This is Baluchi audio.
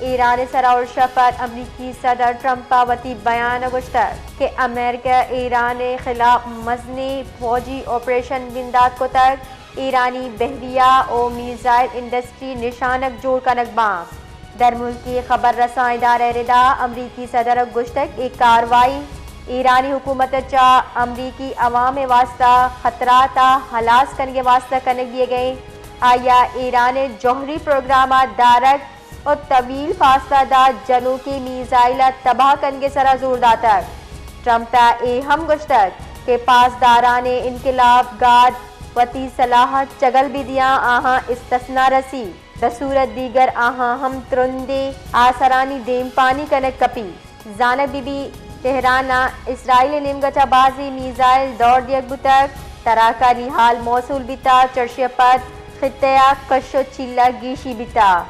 ایران ءِ سرا ارش ءَ پد امریکی صدر ٹرمپ ءَ وتی بیان ءَ گوشتگ کہ امریکہ ایران ءِ خلاف مزنیں فوجی آپریشن بندات کتگ، ایرانی بحریہ ءُ میزائل انڈسٹری نشانگ جوڑ کنگ باں۔ درملکی خبر رساں ادارہ ءِ ردا امریکی صدر ءَ گوشتگ اے کاروائی ایرانی حکومت ءَ چہ امریکی عوام ءِ واستہ خطرات ءَ ہلاس کنگ ءِ واستہ کنگ بیگ ءَ انت۔ آئی ءَ ایران ءِ جوہری پروگرام ءَ دارگ ءُ طویل فاصلہ دار جنوکی میزائل ءِ تباہ کنگ ءِ سرا زور داتگ۔ ٹرمپ ءَ اے ہم گوشتگ کہ پاسداران انقلاب گارڈ وتی سلاہ ءَ چگل بہ دیاں، آہاں استثنا رسی، بہ صورت دیگر آہاں ہم ترندیں آسرانی دیمپانی کنگ کپی۔ زانگ بہ بی تہران ءَ اسرائیل ءِ نیمگ ءَ چہ بازیں میزائل دور دیگ بوتگ، تراکانی ہال موصول بیتگ، چرشی ءَ پد خطہ ءَ کش ءُ چیلہ گیشی بیتگ۔